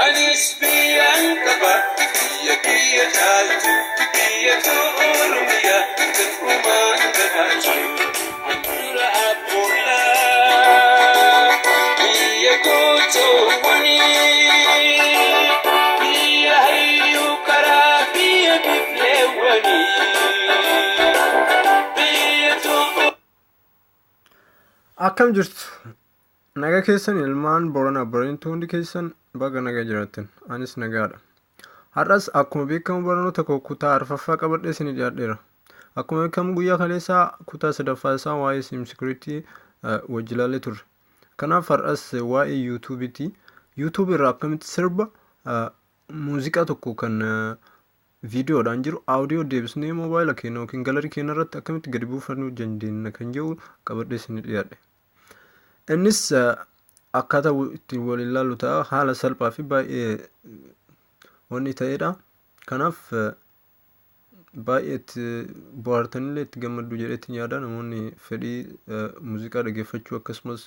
Anis biyyan qaba biyya kiyya caaltu biyya too Oromiyaa kan uumaan qabaatu. Handhuura abboollaa biyya gootoowwanii biyya hayyuu karaa biyya bifleewwanii biyya too. Akkam jirtu? Nagaa keessan ilmaan Booranaa Bareentuu hundi keessan baga nagaa jiraattan. Anis nagaadha. Har'as akkuma beekamu barnoota koo kutaa arfaffaa qabadhee isinii dhiyaadheera. Akkuma beekamu guyyaa kaleessaa kutaa sadaffaa isaa waa'ee SIM security wajji ilaallee turre. Kanaaf har'as waa'ee YouTube'ti. YouTube irraa akkamitti sirba muuziqaa tokko kan viidiyoodhaan jiru audio deebisnee moobaayila keenya yookiin galarii keenya irratti akkamitti gadi buufannuu dandeenya kan jedhu qabadhee isinii dhiyaadhe. Innis akkaataa ittiin wal ilaallu ta'a haala salphaa fi baay'ee wanni ta'edha. Kanaaf baay'ee itti bohaartanillee itti gammaddu jedheetti yaada namoonni fedhii muuziqaa dhaggeeffachuu akkasumas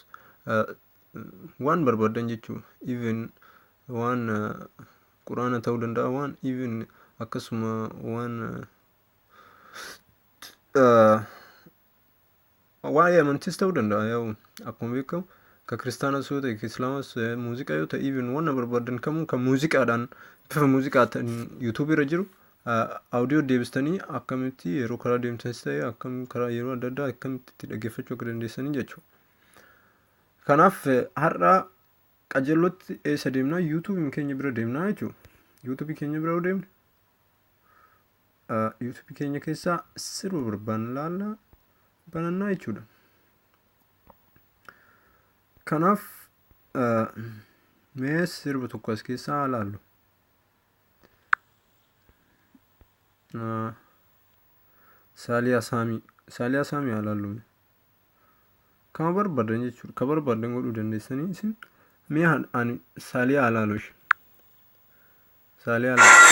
waan barbaadan jechuu even waan quraana ta'uu danda'a waan even akkasuma waan waa'ee amantiis ta'uu danda'a yaa'u akkuma beekamu ka kiristaanas yoo ta'e ka islaamas muuziqaa yoo ta'e even wanna barbaadan kamuu kan muuziqaadhaan bifa muuziqaatiin yuutuubii irra jiru audio deebistanii akkamitti yeroo karaa deemtanis ta'e akkam karaa yeroo adda addaa akkamitti itti dhaggeeffachuu akka dandeessanii jechuudha. Kanaaf har'a qajeellotti eessa deemnaa yuutuubii keenya bira deemnaa jechuudha. Yuutuubii keenya bira yoo deemne yuutuubii keenya keessaa sirba barbaanne laalla banannaa jechuudha. Kanaaf mee sirba tokko as keessaa haa laallu. Saaliyaa Saamii. Saaliyaa Saamii haa laallu. Kama barbaadan jechuudha. Ka barbaadan godhuu dandeessanii isin mee ani Saaliyaa haa laalu ishee. Saaliyaa laalu.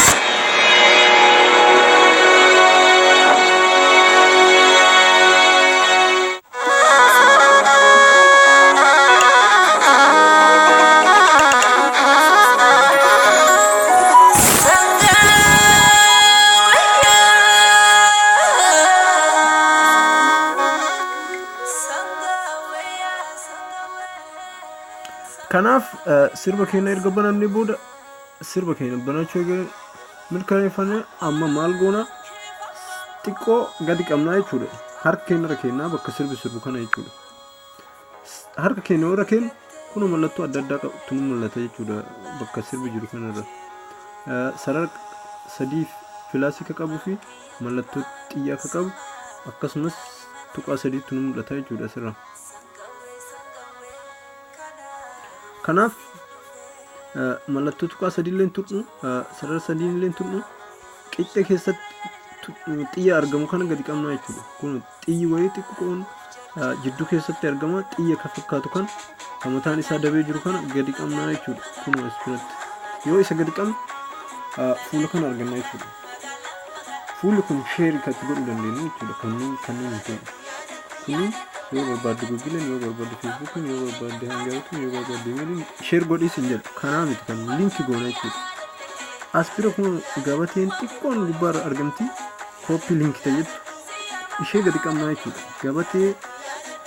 Kanaaf sirba keenya erga banannee booda sirba keenya banachuu eega mirkaneeffanne amma maal goona xiqqoo gadi qabnaa jechuudha. Harka keenya irra kennaa bakka sirbi sirbu kana jechuudha. Harka keenya irra kennu kun mallattoo adda addaa qabtu nu mul'ata jechuudha bakka sirbi jiru kanarra. Sarara sadii filaasii ka qabuu fi mallattoo xiyyaa ka qabu akkasumas tuqaa sadiitu nu mul'ata jechuudha asirra. Kanaaf mallattoo tuqaa sadiillee tuqnu sarara sadiillee tuqnu qixxee keessatti xiyya argamu kana gadi qabna jechuudha. Kun xiyyi wayii xiqqoon jidduu keessatti argama xiyya kan fakkaatu kan kan mataan isaa dabee jiru kana gadi qabna jechuudha. Kun as biratti yoo isa gadi qabnu fuula kana arganna jechuudha. Fuulli kun sheerii kan itti godhuu dandeenyu jechuudha. Kanneen kanneen hin ta'u. Kunniin yoo barbaadde Googleen, yoo barbaadde Feesbuukiin, yoo barbaadde Hangawutiin, yoo barbaadde imeeliin sheer godhiis hin jedhu. Kanaa miti kan linki goona jechuudha. As bira kun gabateen xiqqoon gubbaarra argamti. Kooppii linki ta'e jettu ishee gadi qabnaa jechuudha. Gabatee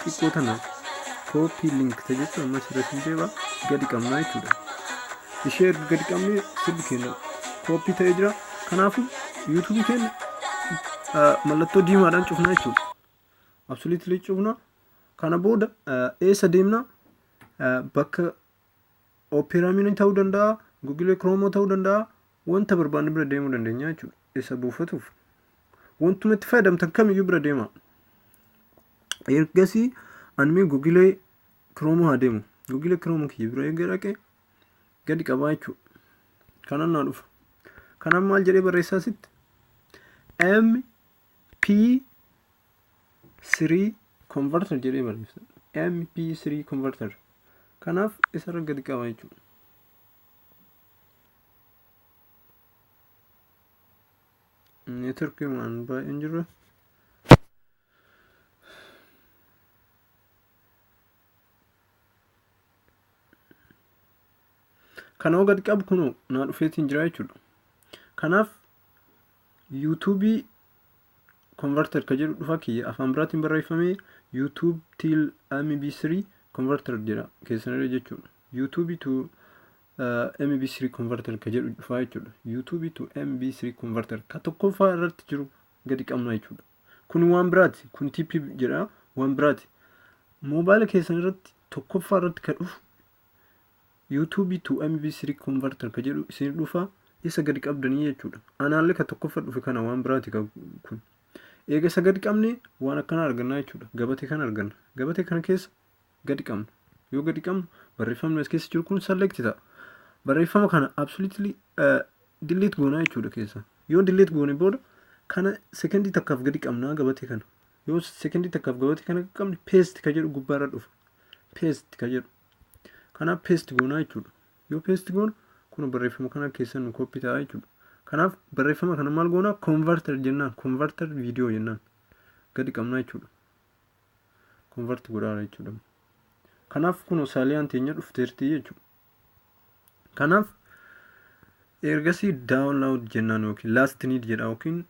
xiqqoo tana kooppii link ta'e jettu amma sirreessuun deeba gadi qabnaa jechuudha. Ishee erga gadi qabnee sirbi keenya kooppii ta'ee jira. Kanaafuu yuutuubii keenya mallattoo diimaadhaan cufnaa jechuudha. Absolutely cufna. Kana booda eessa deemna? Bakka Opera Mini ta'uu danda'a, Google Chrome ta'uu danda'a, wanta barbaanne bira deemuu dandeenya jechuudha. Isa buufatuuf. Wantuma itti fayyadamtan kamiyyuu bira deema. Ergasii ani mee Google Chrome haa deemu. Google Chrome kiyya bira eega dhaqee gadi qabaa jechuudha. Kanan naa dhufa. Kanan maal jedhee barreessaa asitti? M P 3 converter jedhee barreessa. MP3 converter. Kanaaf isarra gadi qaba jechuudha. Neetworkii waan baay'een jiru. Kana yoo gadi qabu kunoo naa dhufeetiin jira jechuudha. Kanaaf YouTube converter ka jedhu dhufa. Kiyya afaan biraatiin barreeffamee YouTube to MP3 converter jedha keessanirra jechuudha. YouTube to MP3 converter ka jedhu dhufa jechuudha. YouTube to MP3 converter ka tokkoffaa irratti jiru gadi qabna jechuudha. Kun waan biraati. Kun TP jedha, waan biraati. Moobaayila keessan irratti tokkoffaa irratti ka dhufu YouTube to MP3 converter ka jedhu isin dhufa, isa gadi qabdanii jechuudha. Anaallee ka tokkoffaa dhufe kana, waan biraati kun. Eega isa gadi qabne waan akkana arganna jechuudha. Gabatee kana arganna. Gabatee kana keessa gadi qabna. Yoo gadi qabnu barreeffamni as keessa jiru kun select ta'a. Barreeffama kana absolutely delete goonaa jechuudha keessa. Yoo delete goone booda kana sekendii takkaaf gadi qabnaa gabatee kana. Yoo sekendii takkaaf gabatee kana qabne, paste ka jedhu gubbaarra dhufa. Paste ka jedhu. Kanaaf paste goonaa jechuudha. Yoo paste goonu kun barreeffama kana keessa nu copy ta'a jechuudha. Kanaaf barreeffama kana maal goonaa? Converter jennaan, converter video jennaan gadi qabnaa jechuudha. Convert godhaa jechuudha. Kanaaf kun saaliyaan teenya dhufteerti jechuudha. Kanaaf ergasii download jennaan yookiin last need jedha yookiin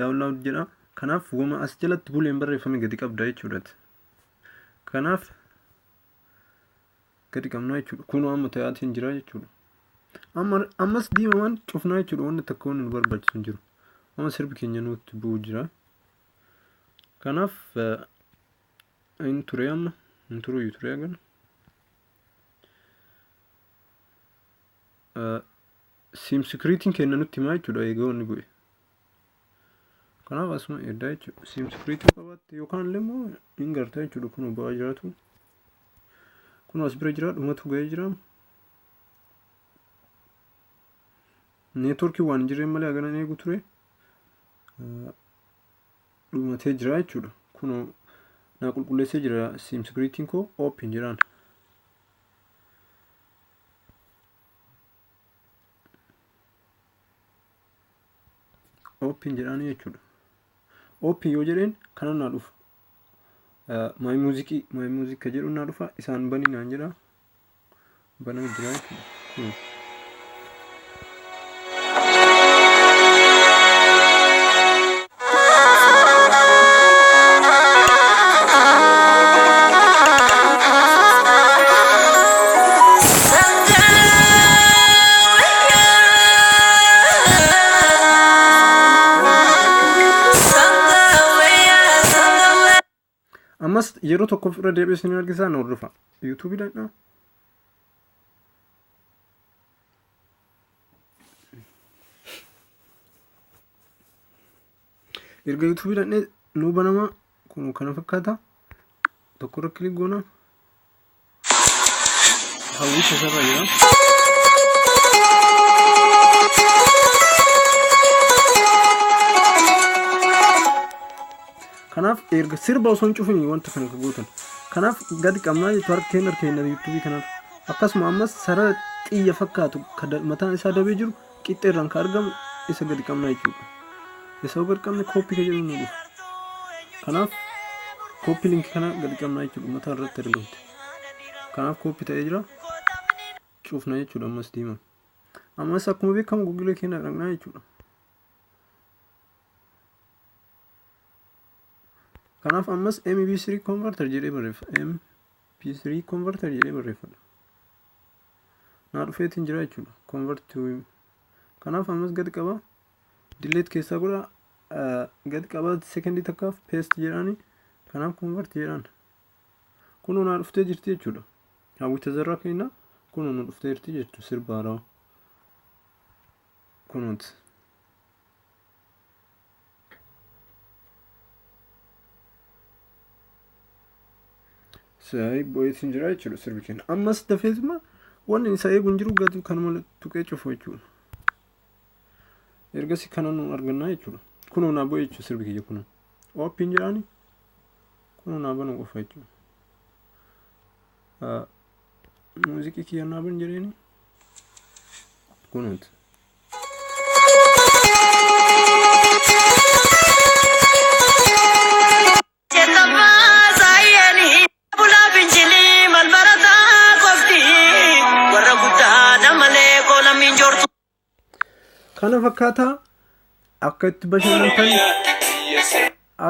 download jedha. Kanaaf wama as jalatti buleen barreeffame gadi qabda jechuudha. Kanaaf gadi qabnaa jechuudha. Kun amma ta'aatiin jira jechuudha. Amma ammas diimamaan cufnaa jechuudha. Wanni takka wanni nu barbaachisu hin jiru. Amma sirbi keenya nutti bu'u jira. Kanaaf hin ture, amma hin turuyyuu ture agan. SIM security'n keenya nutti himaa jechuudha egaa wanni bu'e. Kanaaf asuma eddaa jechuudha. SIM security qabaatte yookaan illee immoo hin gartaa jechuudha, kun bu'aa jiraatu. Kun as bira jira, dhumatu ga'ee jira. Neetworkii waan hin jirreen malee haganan eegu ture. Dhumatee jira jechuudha. Kun naa qulqulleessee jira SIM security'n koo, open jedhaan. Open jedhaan jechuudha. Open yoo jedheen kana naa dhufa. My music, my music ka jedhu naa dhufa, isaan banii naan jedha. Banaa jira jechuudha. Kun. Ammas yeroo tokkoof irra deebi'ee isin argisaa, na hordofa. YouTubeii dhaqnaa. Erga YouTubeii dhaqnee nuu banama, kun kana fakkaata. Tokko irra click goona. Hawwii tasarra jira. Kanaaf erga sirba osoo hin cufin wanta kana ka gootan. Kanaaf gadi qabnaa jechuudha, harka keenya harka keenya YouTubeii kanarra. Akkasuma ammas sarara xiyya fakkaatu ka mataan isaa dabee jiru qixxeerraan ka argamu isa gadi qabnaa jechuudha. Isa yoo gadi qabne copy ka jedhu nu dhufa. Kanaaf copy link kana gadi qabnaa jechuudha, mataa irratti argamte. Kanaaf copy ta'ee jira. Cufna jechuudha ammas diimaa. Ammas akkuma beekamu Google keenya dhaqnaa jechuudha. Kanaaf ammas MP3 converter jedhee barreeffa. MP3 converter jedhee barreeffadha. Naa dhufeetiin jira jechuudha. Convert to. Kanaaf ammas gadi qaba. Delete keessaa godha. Gadi qaba sekendii takkaaf, paste jedhaani. Kanaaf convert jedhaan. Kunoo naa dhuftee jirti jechuudha. Hawwi Tazarraa keenya kunoo nu dhuftee jirti jechuudha, sirba haarawaa. Kunooti. Saayii bo'eetiin jira jechuudha sirbi keenya. Ammas dafeetuma wanni isa eegu hin jiru, gadi kanuma tuqee cufu jechuudha. Ergasii kana nu argannaa jechuudha. Kunoo naa bo'e jechuudha sirbi kiyya kunoo. Open jedhaani kunoo naa banuu qofa jechuudha. Muuziqii kiyya naa ban jedheeni kunooti. Bulaa finjilii mal barataa qofti warra guddaa malee. Kana fakkaataa akka itti bashannantan,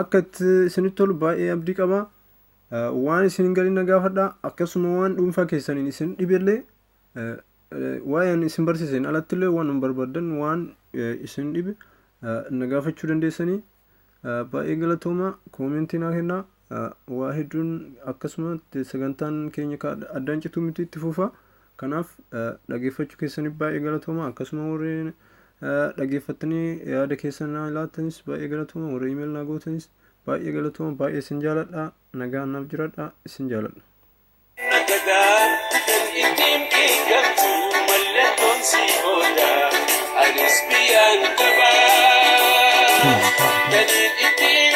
akka itti isinitti tolu baay'ee abdii qaba. Waan isin hin galin na gaafadha. Akkasuma waan dhuunfaa keessaniin isin dhibellee, waa'ee ani isin barsiiseen alattillee waan hin barbaaddan, waan isin dhibe na gaafachuu dandeessanii. Baay'ee galatooma. Comment naa kennaa. Waa hedduun akkasuma sagantaan keenya addaan cituu miti, itti fufa. Kanaaf dhageeffachuu keessaniif baay'ee galatooma. Akkasuma warreen dhageeffattanii yaada keessan naa laattanis baay'ee galatooma. Warra email naa gootanis baay'ee galatooma. Baay'ee isin jaaladha. Nagaan naaf jiraadha. Isin jaaladha. Nagadaa kan ittiin beekamtu mallattoon si oola, anis biyyaan qabaa. Kan ittiin